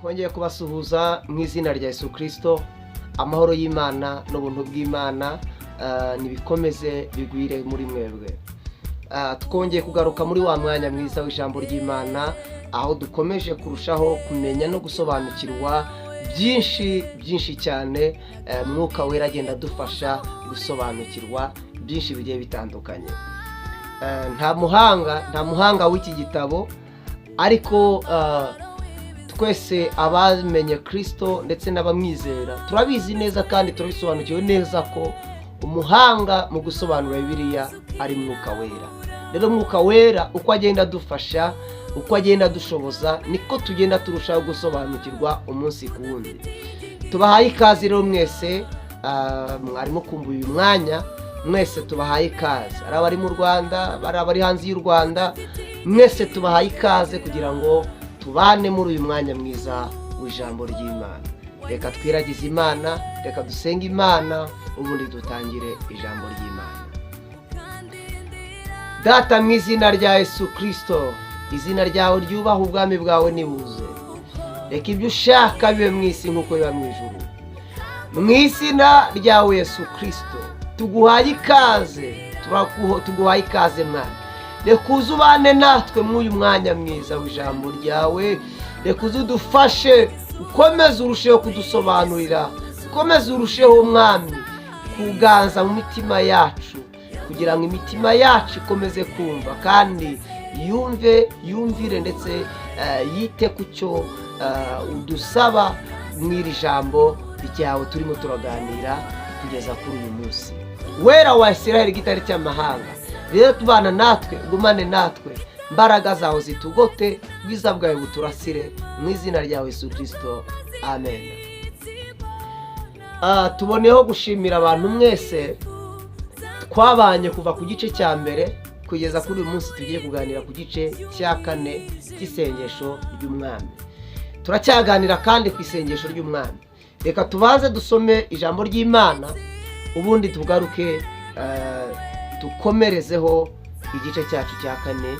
Twongeye kubasuhuza mu izina rya Yesu Kirisito. Amahoro y'Imana n'ubuntu bw'Imana nibikomeze bigwire muri mwebwe. Twongeye kugaruka muri wa mwanya mwiza w'ijambo ry'Imana, aho dukomeje kurushaho kumenya no gusobanukirwa byinshi byinshi cyane. Mwuka Wera agenda adufasha gusobanukirwa byinshi bigiye bitandukanye. Nta muhanga w'iki gitabo, ariko twese abamenye Kirisito ndetse n'abamwizera turabizi neza kandi turabisobanukiwe neza ko umuhanga mu gusobanura Bibiliya ari Mwuka Wera. Rero Mwuka Wera uko agenda adufasha, uko agenda adushoboza, niko tugenda turushaho gusobanukirwa umunsi ku wundi. Tubahaye ikaze rero mwese mwarimo kumva uyu mwanya. Mwese tubahaye ikaze, ari abari mu Rwanda, ari abari hanze y'u Rwanda, mwese tubahaye ikaze kugira ngo tubane muri uyu mwanya mwiza w'ijambo ry'Imana. Reka twiragize Imana, reka dusenge Imana, ubundi dutangire ijambo ry'Imana. Data, mu izina rya Yesu Kirisito, izina ryawe ryubaha, ubwami bwawe nibuze, reka ibyo ushaka bibe mu isi nk'uko biba mu ijuru. Mu izina ryawe Yesu Kirisito, tuguhaye ikaze, tuguhaye ikaze mwana. Reka uze ubane natwe muri uyu mwanya mwiza w'ijambo ryawe. Reka uze udufashe, ukomeze urusheho kudusobanurira, ukomeze urusheho, Mwami, kuganza mu mitima yacu, kugira ngo imitima yacu ikomeze kumva kandi yumve, yumvire ndetse yite ku cyo udusaba mu iri jambo ryawe turimo turaganira kugeza kuri uyu munsi. Wera wa Israel, Gitare cy'amahanga, rero tubana natwe, ugumane natwe, mbaraga zawe zitugote, bwiza bwawe buturasire, mu izina ryawe Yesu Kirisito, amen. Tuboneyeho gushimira abantu mwese twabanye kuva ku gice cya mbere kugeza kuri uyu munsi tugiye kuganira ku gice cya kane cy'isengesho ry'Umwami. Turacyaganira kandi ku isengesho ry'Umwami. Reka tubanze dusome ijambo ry'Imana, ubundi tugaruke dukomerezeho igice cyacu cya kane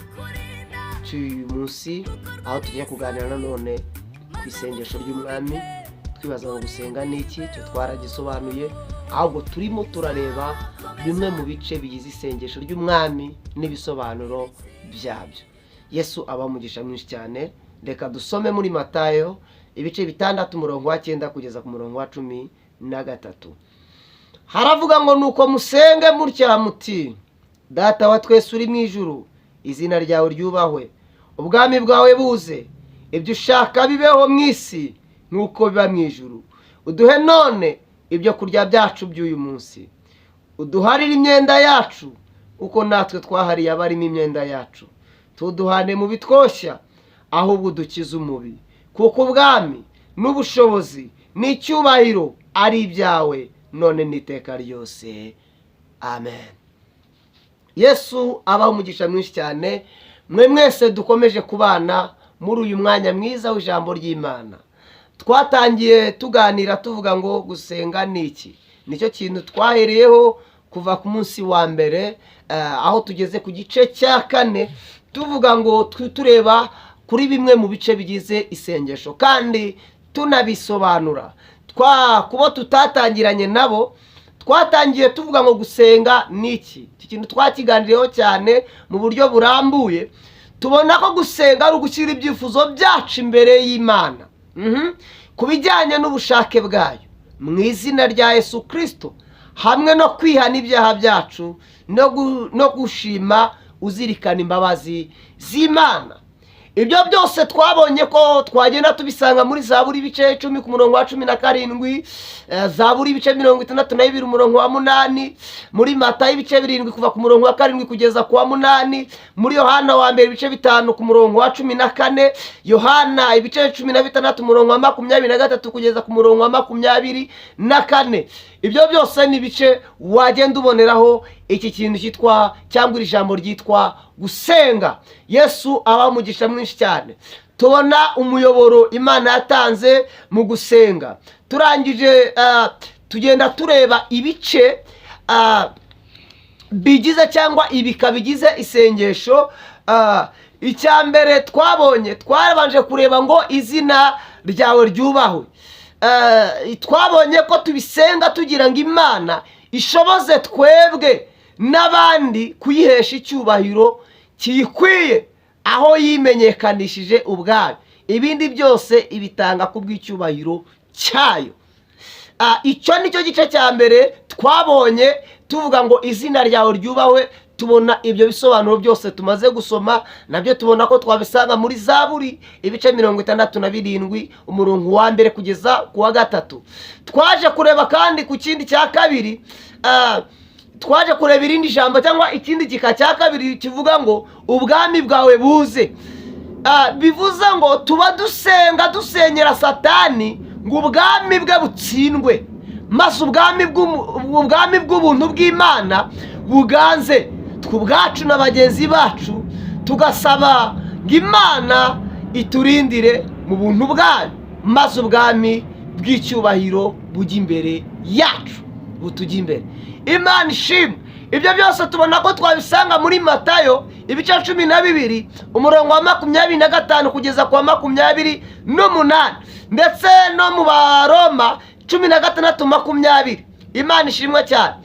cy'uyu munsi, aho tugiye kuganira nanone ku isengesho ry'Umwami. Twibaza ngo gusenga ni iki? Icyo twaragisobanuye, ahubwo turimo turareba bimwe mu bice bigize isengesho ry'Umwami n'ibisobanuro byabyo. Yesu aba umugisha mwinshi cyane. Reka dusome muri Matayo ibice 6, umurongo wa 9 kugeza ku murongo wa 13. Haravuga ngo: "Nuko musenge mutya muti: Data wa twese uri mu ijuru, izina ryawe ryubahwe, ubwami bwawe buze, ibyo ushaka bibeho mu isi nk'uko biba mu ijuru. Uduhe none ibyo kurya byacu by'uyu munsi. Uduharire imyenda yacu kuko natwe twahariye abarimo imyenda yacu. Tuduhane mu bitwoshya, ahubwo udukize umubi, kuko ubwami n'ubushobozi n'icyubahiro ari ibyawe, none n'iteka ryose. Amen." Yesu abaho umugisha mwinshi cyane mwe mwese dukomeje kubana muri uyu mwanya mwiza w'ijambo ry'Imana. Twatangiye tuganira tuvuga ngo gusenga ni iki? Nicyo kintu twahereyeho kuva ku munsi wa mbere, aho tugeze ku gice cya kane, tuvuga ngo tureba kuri bimwe mu bice bigize isengesho kandi tunabisobanura. Kubo tutatangiranye nabo, twatangiye tuvuga ngo gusenga ni iki? Iki kintu twakiganiriyeho cyane mu buryo burambuye, tubona ko gusenga ari ugushyira ibyifuzo byacu imbere y'Imana ku bijyanye n'ubushake bwayo mu izina rya Yesu Kirisito, hamwe no kwihana ibyaha byacu no gushima uzirikana imbabazi z'Imana. Ibyo byose twabonye ko twagenda tubisanga muri Zaburi ibice 10 ku murongo wa 17, Zaburi ibice 62 umurongo wa 8, muri Matayo ibice 7 kuva ku murongo wa 7 kugeza ku wa 8, muri Yohana wa mbere ibice 5 ku murongo wa 14, Yohana ibice 16 umurongo wa 23 kugeza ku murongo wa 24. Ibyo byose ni ibice wagenda uboneraho iki kintu cyitwa cyangwa iri jambo ryitwa gusenga. Yesu aba umugisha mwinshi cyane. Tubona umuyoboro Imana yatanze mu gusenga. Turangije tugenda tureba ibice bigize cyangwa ibika bigize isengesho. Icya mbere twabonye, twabanje kureba ngo izina ry'Imana. ryawe ryubahwe. Twabonye ko tubisenga tugira ngo Imana ishoboze twebwe n'abandi kuyihesha icyubahiro kiyikwiye, aho yimenyekanishije ubwayo. Ibindi byose ibitanga ku bw'icyubahiro cyayo. Icyo ni cyo gice cya mbere twabonye, tuvuga ngo izina ryawe ryubahwe. Tubona ibyo bisobanuro byose tumaze gusoma, nabyo tubona ko twabisanga muri Zaburi ibice 67, umurongo wa mbere kugeza ku wa gatatu. Twaje kureba kandi ku kindi cya kabiri, twaje kureba irindi jambo cyangwa ikindi gika cya kabiri kivuga ngo ubwami bwawe buze. Bivuze ngo tuba dusenga dusenyera Satani ngo ubwami bwe butsindwe, maze ubwami bw'ubuntu bw'Imana buganze twe ubwacu na bagenzi bacu, tugasaba ngo Imana iturindire mu buntu bwayo, maze ubwami bw'icyubahiro bujya imbere yacu, butujya imbere. Imana ishimwe. Ibyo byose tubona ko twabisanga muri Matayo ibice 12, umurongo wa 25 kugeza ku wa 28, ndetse no mu Baroma 16:20. Imana ishimwe cyane.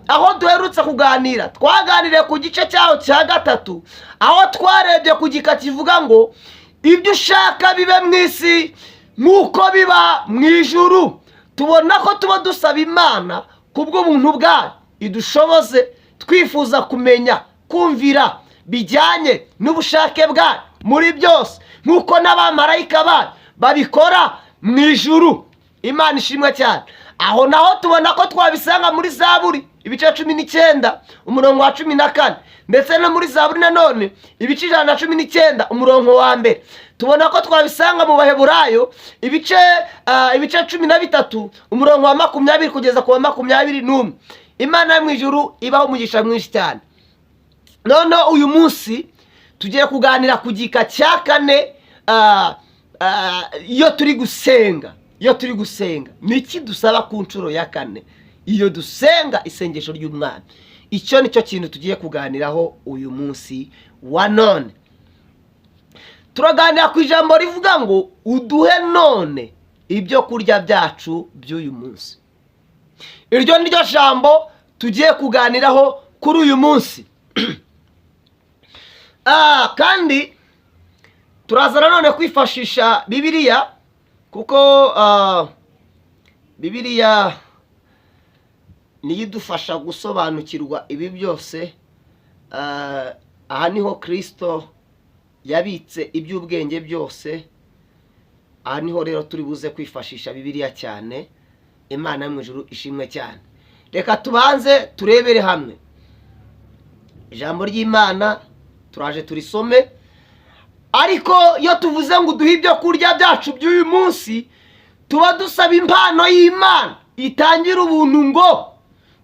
Aho duherutse kuganira, twaganiriye ku gice cyaho cya gatatu, aho twarebye ku gika kivuga ngo ibyo ushaka bibe mu isi nk'uko biba mu ijuru. Tubona ko tuba dusaba Imana kubw'ubuntu bwayo idushoboze twifuza kumenya kumvira bijyanye n'ubushake bwayo muri byose, nk'uko n'abamarayika bayo babikora mu ijuru. Imana ishimwe cyane. Aho naho tubona ko twabisanga muri Zaburi ibice 19, umurongo wa 14, ndetse no muri Zaburi nanone ibice 119, umurongo wa mbere. Tubona ko twabisanga mu Baheburayo ibice 13, umurongo wa 20 kugeza ku wa 21. Imana yo mu ijuru ibaho umugisha mwinshi cyane. Noneho uyu munsi tugiye kuganira ku gika cya kane. Iyo turi gusenga, ni iki dusaba ku nshuro ya kane iyo dusenga isengesho ry'Umwami? Icyo ni cyo kintu tugiye kuganiraho uyu munsi wa none. Turaganira ku ijambo rivuga ngo uduhe none ibyo kurya byacu by'uyu munsi. Iryo ni ryo jambo tugiye kuganiraho kuri uyu munsi. Kandi turaza nanone kwifashisha Bibiliya, kuko Bibiliya niyo idufasha gusobanukirwa ibi byose. Aha niho Kirisito yabitse iby'ubwenge byose. Aha niho rero turi buze kwifashisha Bibiliya cyane. Imana yo mu ijuru ishimwe cyane. Reka tubanze turebere hamwe ijambo ry'Imana, turaje turisome. Ariko iyo tuvuze ngo uduhe ibyo kurya byacu by'uyu munsi, tuba dusaba impano y'Imana itangira ubuntu ngo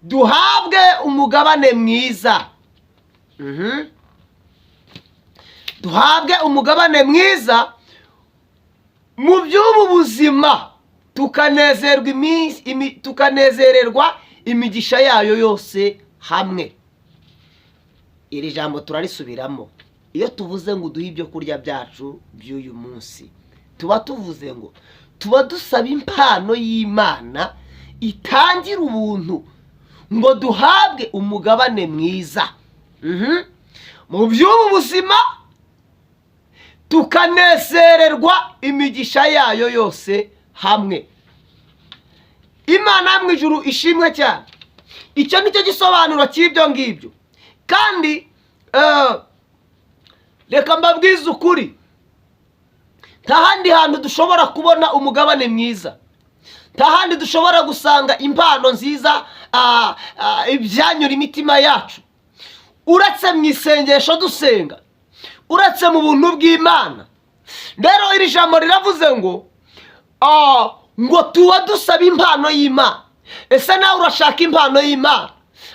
duhabwe umugabane mwiza. Duhabwe umugabane mwiza mu by'ubu buzima, tukanezerwa tukanezererwa imigisha yayo yose hamwe. Iri jambo turarisubiramo. Iyo tuvuze ngo uduhe ibyo kurya byacu by'uyu munsi, tuba tuvuze ngo tuba dusaba impano y'Imana itangira ubuntu ngo duhabwe umugabane mwiza mu by'ubu buzima, tukanezererwa imigisha yayo yose hamwe. Imana yo mu ijuru ishimwe cyane. Icyo ni cyo gisobanuro cy'ibyo ngibyo. Kandi reka mbabwize ukuri, nta handi hantu dushobora kubona umugabane mwiza, nta handi dushobora gusanga impano nziza, ibyanyura imitima yacu, uretse mu isengesho dusenga, uretse mu buntu bw'Imana. Rero iri jambo riravuze ngo tuba dusaba impano y'Imana. Ese nawe urashaka impano y'Imana?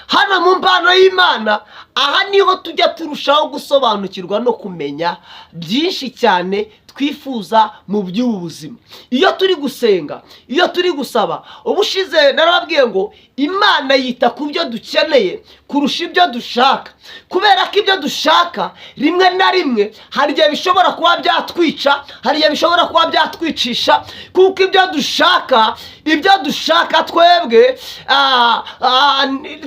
Hano mu mpano y'Imana, aha niho tujya turushaho gusobanukirwa no kumenya byinshi cyane. twifuza mu by'ubu buzima. Iyo turi gusenga, iyo turi gusaba, ubushize narababwiye ngo Imana yita ku byo dukeneye kurusha ibyo dushaka, kubera ko ibyo dushaka rimwe na rimwe hari igihe bishobora kuba byatwica, hari igihe bishobora kuba byatwicisha, kuko ibyo dushaka twebwe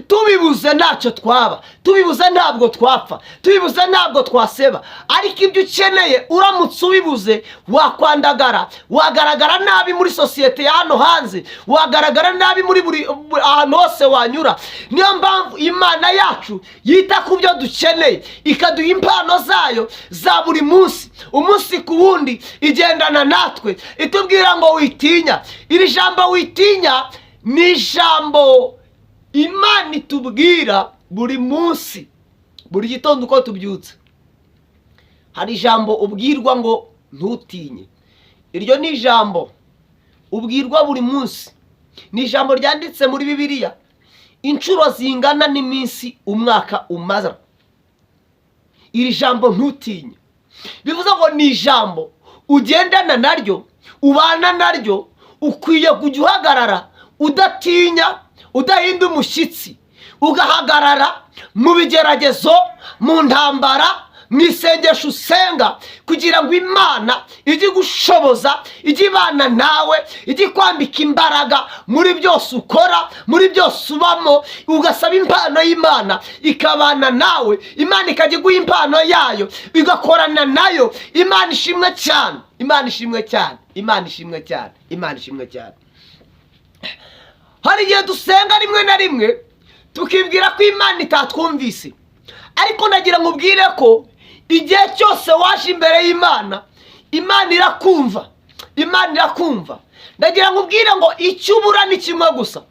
tubibuze ntacyo twaba, tubibuze ntabwo twapfa, tubibuze ntabwo twaseba. Ariko ibyo ukeneye uramutse ubibuze wakwandagara, wagaragara nabi muri sosiyete ya hano hanze, wagaragara nabi muri buri ahantu hose wanyura. Niyo mpamvu Imana yacu yita ku byo dukeneye, ikaduha impano zayo za buri munsi, umunsi ku wundi igendana natwe, itubwira ngo witinya. Iri jambo witinya ni ijambo Imana itubwira buri munsi, buri gitondo uko tubyutse. Hari ijambo ubwirwa ngo ntutinye. Iryo ni ijambo ubwirwa buri munsi, ni ijambo ryanditse muri Bibiliya inshuro zingana n'iminsi umwaka umara. Iri jambo ntutinye bivuze ngo ni ijambo ugendana naryo, ubana naryo. Ukwiye kujya uhagarara udatinya, udahinda umushyitsi, ugahagarara mu bigeragezo, mu ntambara, mu isengesho usenga, kugira ngo Imana ijye igushoboza, ijye ibana nawe, ijye ikwambika imbaraga muri byose ukora, muri byose ubamo. Ugasaba impano y'Imana ikabana nawe, Imana ikajya iguha impano yayo, igakorana nayo. Imana ishimwe cyane, Imana ishimwe cyane, Imana ishimwe cyane, Imana ishimwe cyane. Hari igihe dusenga rimwe na rimwe tukibwira ko Imana itatwumvise, ariko ndagira ngo ubwire ko igihe cyose waje imbere y'Imana, Imana irakumva, Imana irakumva. Ndagira ngo ubwire ngo icyo ubura ni kimwe gusa: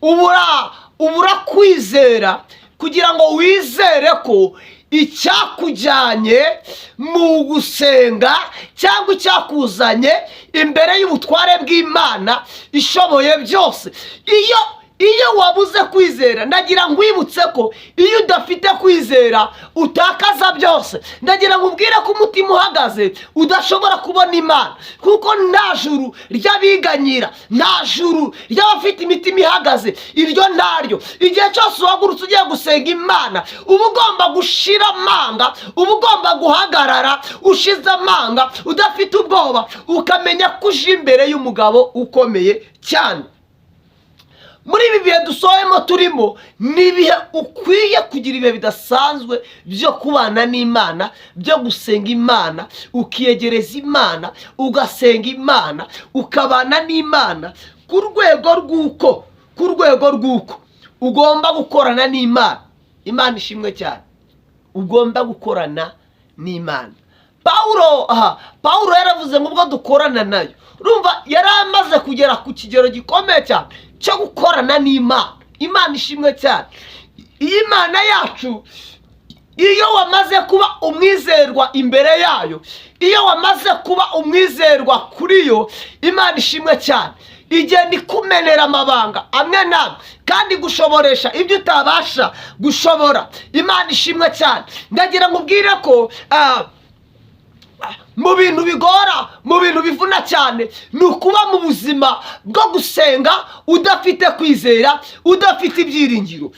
ubura kwizera, kugira ngo wizere ko icyakujyanye mu gusenga cyangwa icyakuzanye imbere y'ubutware bw'Imana ishoboye byose. Iyo wabuze kwizera, ndagira ngo wibutse ko iyo udafite kwizera utakaza byose. Ndagira ngo ubwire ko umutima uhagaze udashobora kubona Imana, kuko nta juru ry'abiganyira, nta juru ry'abafite imitima ihagaze, iryo ntaryo. Igihe cyose uhagurutse ugiye gusenga Imana, uba ugomba gushira amanga, uba ugomba guhagarara ushize amanga, udafite ubwoba, ukamenya ko uje imbere y'umugabo ukomeye cyane. Muri ibi bihe dusohoyemo turimo, ni ibihe ukwiye kugira ibihe bidasanzwe byo kubana n'Imana, byo gusenga Imana, ukiyegereza Imana, ugasenga Imana, ukabana n'Imana ku rwego rw'uko ugomba gukorana n'Imana. Imana ishimwe cyane. Ugomba gukorana n'Imana. Pawulo, aha Pawulo yaravuze ngo ubwo dukorana nayo. Urumva yari amaze kugera ku kigero gikomeye cyane cyo gukorana n'Imana. Imana ishimwe cyane. Iyi Mana yacu, iyo wamaze kuba umwizerwa imbere yayo, iyo wamaze kuba umwizerwa kuri yo, Imana ishimwe cyane, igenda ikumenera amabanga amwe n'amwe kandi gushoboresha ibyo utabasha gushobora. Imana ishimwe cyane. Ndagira ngo ubwire ko mu bintu bigora, mu bintu bivuna cyane, ni ukuba mu buzima bwo gusenga udafite kwizera, udafite ibyiringiro.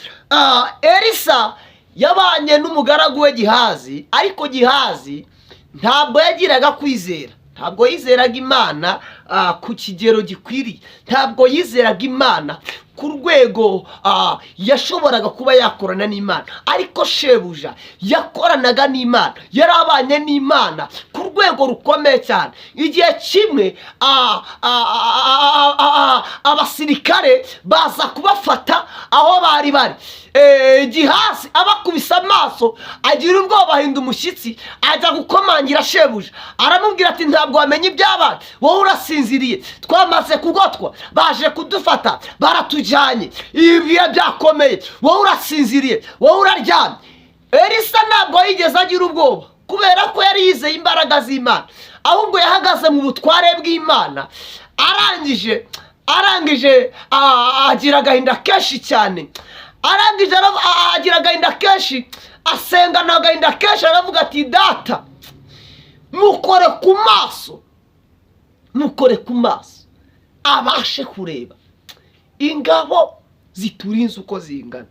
Elisa yabanye n'umugaragu we Gihazi, ariko Gihazi ntabwo yagiraga kwizera, ntabwo yizeraga Imana ku kigero gikwiriye, ntabwo yizeraga Imana ku rwego yashoboraga kuba yakorana n'Imana. Ariko shebuja yakoranaga n'Imana, yari abanye n'Imana ku rwego rukomeye cyane. Igihe kimwe abasirikare baza kubafata aho bari bari. Gihazi abakubise amaso agira ubwoba, ahinda umushyitsi, ajya gukomangira shebuja, aramubwira ati: "Ntabwo wamenya ibyabaye, wowe urasinziriye. Twamaze kugotwa, baje kudufata, baratujyanye, ibihe byakomeye, wowe urasinziriye, wowe uraryamye." Elisa ntabwo yigeze agira ubwoba, kubera ko yari yizeye imbaraga z'Imana. Ahubwo yahagaze mu butware bw'Imana. Arangije agira agahinda kenshi cyane. Arangije agira agahinda kenshi, asengana agahinda kenshi, aravuga ati: "Data, Mukore ku maso, mukore ku maso abashe kureba ingabo ziturinze uko zingana.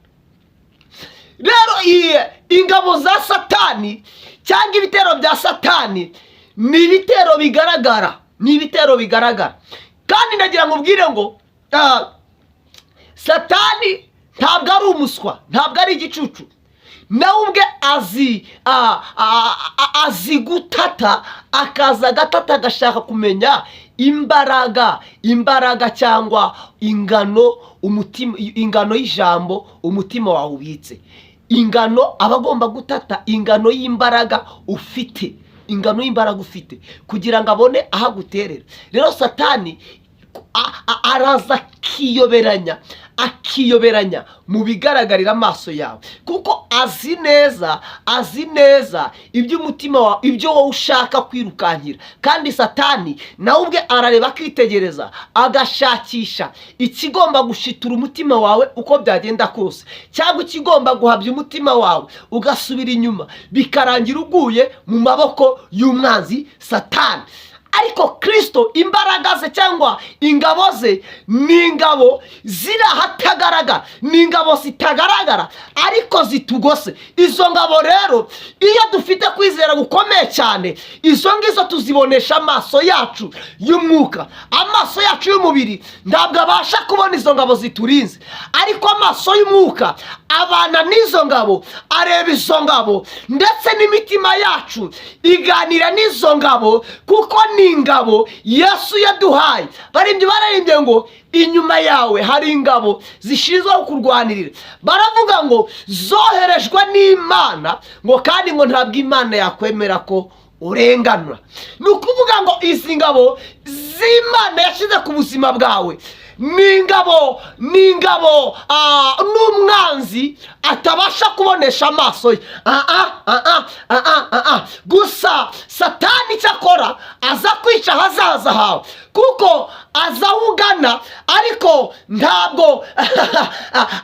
Rero iyi ingabo za Satani cyangwa ibitero bya Satani ni ibitero bigaragara, ni ibitero bigaragara. Kandi ndagira ngo ubwire ngo Satani ntabwo ari umuswa, ntabwo ari igicucu. Nawe ubwe azi gutata, akaza agatata, agashaka kumenya imbaraga cyangwa ingano umutima, ingano y'ijambo umutima wawe ubitse. Ingano aba agomba gutata ingano y'imbaraga ufite, ingano y'imbaraga ufite, kugira ngo abone aho aguterera. Rero Satani araza akiyoberanya, akiyoberanya mu bigaragarira amaso yawe, kuko azi neza, azi neza ibyo umutima wawe, ibyo wowe ushaka kwirukankira. Kandi Satani nawe ubwe arareba, akitegereza, agashakisha ikigomba gushitura umutima wawe uko byagenda kose, cyangwa ikigomba guhabya umutima wawe ugasubira inyuma, bikarangira uguye mu maboko y'umwanzi Satani. Ariko Kirisito, imbaraga ze cyangwa ingabo ze ni ingabo ziri ahatagaragara, ni ingabo zitagaragara ariko zitugose. Izo ngabo rero, iyo dufite kwizera gukomeye cyane, izo ngizo tuzibonesha amaso yacu y'umwuka. Amaso yacu y'umubiri ntabwo abasha kubona izo ngabo ziturinze, ariko amaso y'umwuka abana n'izo ngabo, areba izo ngabo, ndetse n'imitima yacu iganira n'izo ngabo, kuko ni ingabo Yesu yaduhaye. Baririmbyi bararimbye ngo inyuma yawe hari ingabo zishinzwe kukurwanirira. Baravuga ngo zoherejwe n'Imana, ngo kandi ngo ntabwo Imana yakwemera ko urenganura. Ni ukuvuga ngo izi ngabo z'Imana yashyize ku buzima bwawe ni ingabo n'umwanzi atabasha kubonesha amaso ye. Gusa Satani icyo akora, aza kwica ahazaza hawe, kuko aza aho ugana, ariko ntabwo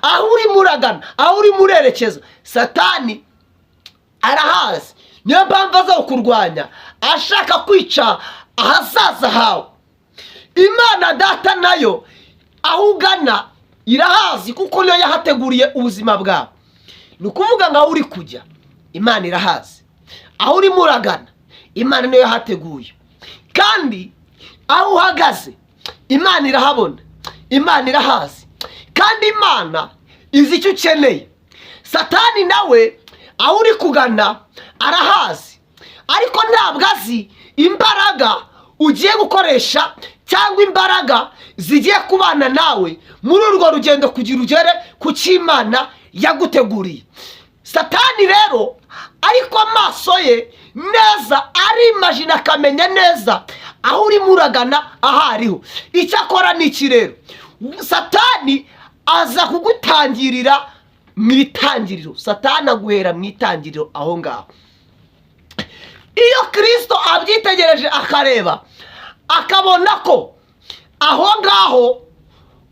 aho urimo uragana, aho urimo urerekeza, Satani arahazi. Niyo mpamvu aza kukurwanya, ashaka kwica ahazaza hawe. Imana Data nayo aho ugana irahazi, kuko niyo yahateguriye ubuzima bwawe. Ni ukuvuga ngo aho uri kujya Imana irahazi, aho urimo uragana Imana niyo yahateguye, kandi aho uhagaze Imana irahabona, Imana irahazi, kandi Imana izi icyo ukeneye. Satani nawe aho uri kugana arahazi, ariko ntabwo azi imbaraga ugiye gukoresha cyangwa imbaraga zigiye kubana nawe muri urwo rugendo kugira ugere ku cyo Imana yaguteguriye. Satani rero, ariko amaso ye neza arimajina, akamenya neza aho urimo uragana aho ariho. Icyo akora ni iki rero? Satani aza kugutangirira mu itangiriro. Satani aguhera mu itangiriro aho ngaho. Iyo Kirisito abyitegereje, akareba, akabona ko aho ngaho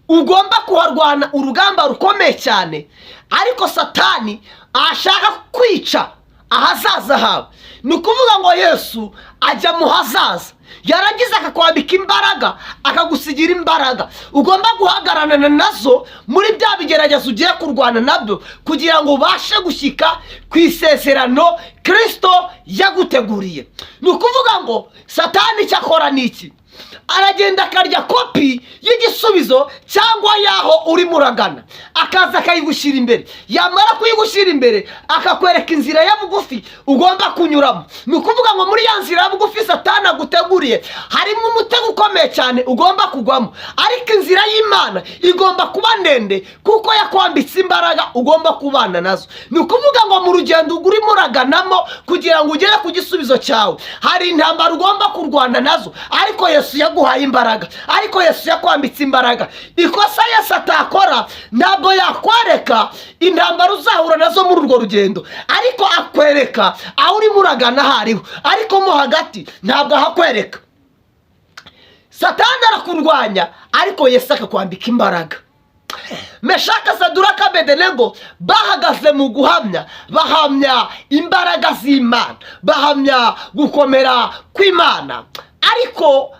ugomba kuharwana urugamba rukomeye cyane, ariko Satani ashaka kwica ahazaza hawe, ni ukuvuga ngo Yesu ajya mu hazaza, yarangiza akakwambika imbaraga, akagusigira imbaraga ugomba guhagararana nazo muri bya bigeragezo ugiye kurwana nabyo, kugira ngo ubashe gushyika ku isezerano Kirisito yaguteguriye. Ni ukuvuga ngo Satani icyo akora ni iki? Aragenda akarya kopi y'igisubizo cyangwa y'aho urimo uragana, akaza akayigushyira imbere. Yamara kuyigushyira imbere, akakwereka inzira ya bugufi ugomba kunyuramo. Ni ukuvuga ngo muri ya nzira ya bugufi Satani aguteguriye harimo umutego ukomeye cyane ugomba kugwamo, ariko inzira y'Imana igomba kuba ndende, kuko yakwambitse imbaraga ugomba kubana nazo. Ni ukuvuga ngo mu rugendo urimo uraganamo kugira ngo ugere ku gisubizo cyawe, hari intambara ugomba kurwana nazo, ariko Yesu yaguhaye imbaraga, ariko Yesu yakwambitse imbaraga. Ikosa Yesu atakora, ntabwo yakwereka intambara uzahura nazo muri urwo rugendo, ariko akwereka aho urimo uragana aho ariho, ariko mo hagati ntabwo ahakwereka. Satani arakurwanya, ariko Yesu akakwambika imbaraga. Meshaka, Saduraka, Abedenego bahagaze mu guhamya, bahamya imbaraga z'Imana, bahamya gukomera kw'Imana. Ariko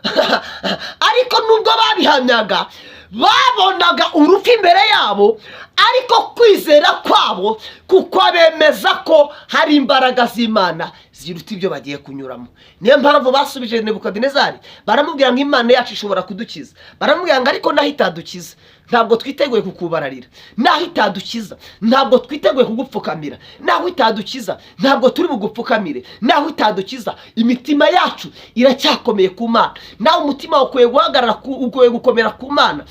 nubwo babihamyaga, babonaga urupfu imbere yabo, ariko kwizera kwabo kuko bemeza ko hari imbaraga z'Imana ziruta ibyo bagiye kunyuramo. Niyo mpamvu basubije Nebukadinezari, baramubwira ngo Imana yacu ishobora kudukiza. Baramubwira ngo ariko naho itadukiza, ntabwo twiteguye kukubararira. Naho itadukiza, ntabwo twiteguye kugupfukamira. Naho itadukiza, ntabwo turi bugupfukamire. Naho itadukiza, imitima yacu iracyakomeye ku Mana. Nawe umutima wawe ukwiye guhagarara, ukwiye gukomera ku Mana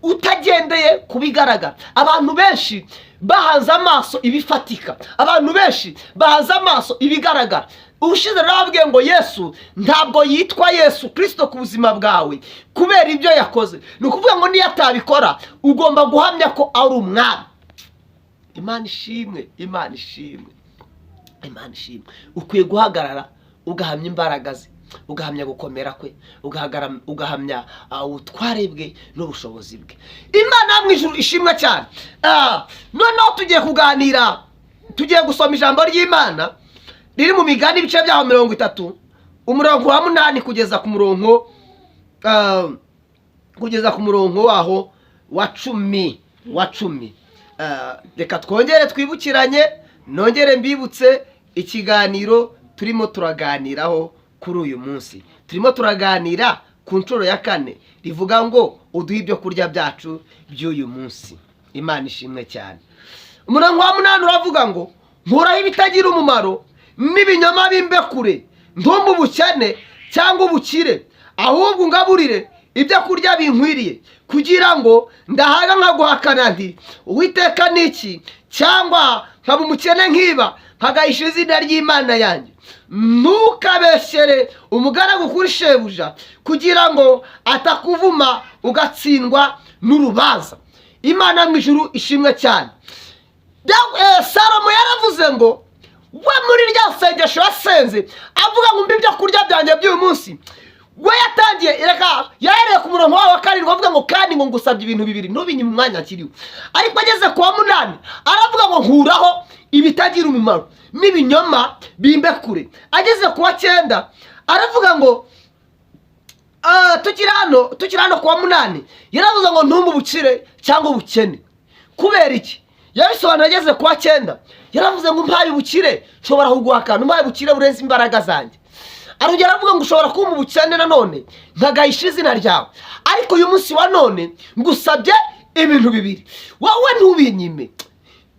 utagendeye ku bigaragara. Abantu benshi bahanze amaso ibifatika, abantu benshi bahanze amaso ibigaragara. Ubushize narababwiye ngo Yesu ntabwo yitwa Yesu Kirisito ku buzima bwawe kubera ibyo yakoze. Ni ukuvuga ngo niyo atabikora, ugomba guhamya ko ari umwami. Imana ishimwe, Imana ishimwe, Imana ishimwe. Ukwiye guhagarara ugahamya imbaraga ze, ugahamya gukomera kwe, ugahamya ubutware bwe n'ubushobozi bwe. Imana yo mu ijuru ishimwe cyane. Noneho tugiye kuganira, tugiye gusoma ijambo ry'Imana riri mu Migani, ibice byaho 30, umurongo wa 8 kugeza ku murongo waho wa 10. Reka twongere twibukiranye, nongere mbibutse ikiganiro turimo turaganiraho kuri uyu munsi. Turimo turaganira ku nshuro ya kane rivuga ngo uduhe ibyo kurya byacu by'uyu munsi. Imana ishimwe cyane. Umurongo wa 8 uravuga ngo nkuraho ibitagira umumaro n'ibinyoma bimbe kure, ntumbe ubukene cyangwa ubukire, ahubwo ungaburire ibyo kurya binkwiriye, kugira ngo ndahaga nkaguhakana nti Uwiteka ni iki, cyangwa nkaba umukene nkiba nkagahisha izina ry'Imana yanjye. Ntukabeshyere umugaragu kuri shebuja, kugira ngo atakuvuma ugatsindwa n'urubanza. Imana mu ijuru ishimwe cyane. Salomo yaravuze ngo we muri rya sengesho yasenze avuga ngo mbe ibyo kurya byanjye by'uyu munsi, we yatangiye, reka, yahereye ku murongo wawe wa 7 avuga ngo kandi ngo ngusabye ibintu bibiri, ntubinyime umwanya akiriho. Ariko ageze ku wa 8 aravuga ngo nkuraho ibitagira umumaro n'ibinyoma bimbe kure. Ageze ku wa 9 aravuga ngo tukiri hano ku wa 8 yaravuze ngo ntumbe ubukire cyangwa ubukene. Kubera iki? Yabisobanuye ageze ku wa 9, yaravuze ngo umpaye ubukire nshobora kuguhakana, umpaye ubukire burenze imbaraga zanjye. Arongera aravuga ngo ushobora kumpa ubukene nanone nkagahisha izina ryawe. Ariko uyu munsi wa none ngusabye ibintu bibiri, wowe ntubinyime,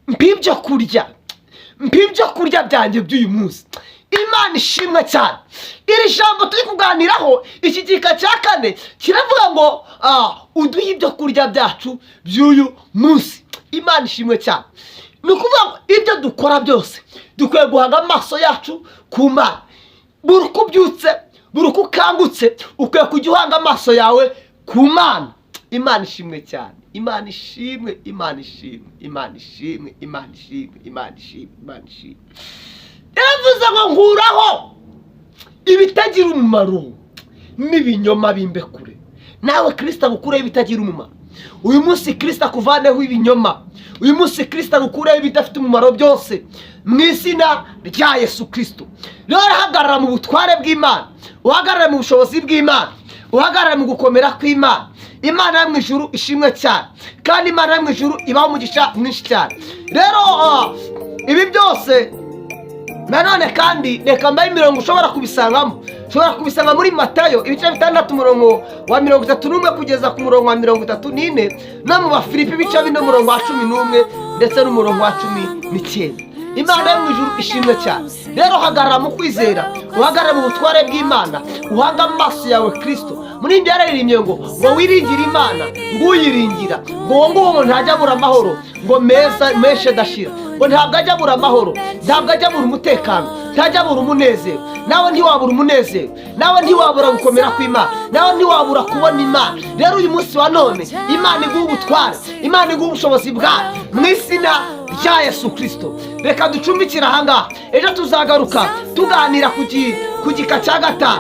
mpa ibyo kurya, mpa ibyo kurya byanjye by'uyu munsi. Imana ishimwe cyane. Iri jambo turi kuganiraho, iki gika cya kane kiravuga ngo uduhe ibyo kurya byacu by'uyu munsi. Imana ishimwe cyane. Ni ukuvuga ngo ibyo dukora byose dukwiye guhanga amaso yacu ku Mana. Buri uko ubyutse, buri uko ukangutse, ukwiye kujya uhanga amaso yawe ku Mana. Imana ishimwe cyane. Imana ishimwe, Imana ishimwe, Imana ishimwe, Imana ishimwe, Imana ishimwe, Imana ishimwe. Yavuze ngo nkuraho ibitagira umumaro n'ibinyoma bimbe kure. Nawe Kirisita agukureho ibitagira umumaro uyu munsi. Kirisita akuvaneho ibinyoma uyu munsi. Kirisita agukureho ibidafite umumaro byose mu izina rya Yesu Kirisito. Rero hagarara mu butware bw'Imana, uhagarare mu bushobozi bw'Imana, uhagarare mu gukomera kw'Imana. Imana yo mu ijuru ishimwe cyane, kandi Imana yo mu ijuru ibaho umugisha mwinshi cyane. Rero ibi byose nanone kandi reka mbahe imirongo ushobora kubisangamo. Ushobora kubisanga muri Matayo ibice 6, umurongo wa 31 kugeza ku murongo wa 34, no mu Bafilipi ibice 4, umurongo wa 11 ndetse n'umurongo wa 19. Imana yo mu ijuru ishimwe cyane. Rero hagarara mu kwizera, uhagarare mu butware bw'Imana, uhange amaso yawe Kirisito. Muri ibyo yararirimbye ngo wiringire Imana, ngo uyiringira, ngo uwo nguwo ngo ntajya abura amahoro, ngo meza menshi adashira, ngo ntabwo ajya abura amahoro, ntabwo ajya abura umutekano, ntajya abura umunezero. Nawe ntiwabura umunezero, nawe ntiwabura gukomera kw'Imana, nawe ntiwabura kubona Imana. Rero uyu munsi wa none Imana iguha ubutware, Imana iguha ubushobozi bwayo mu izina rya Yesu Kirisito. Reka ducumbikire ahangaha, ejo tuzagaruka tuganira ku gika cya 5.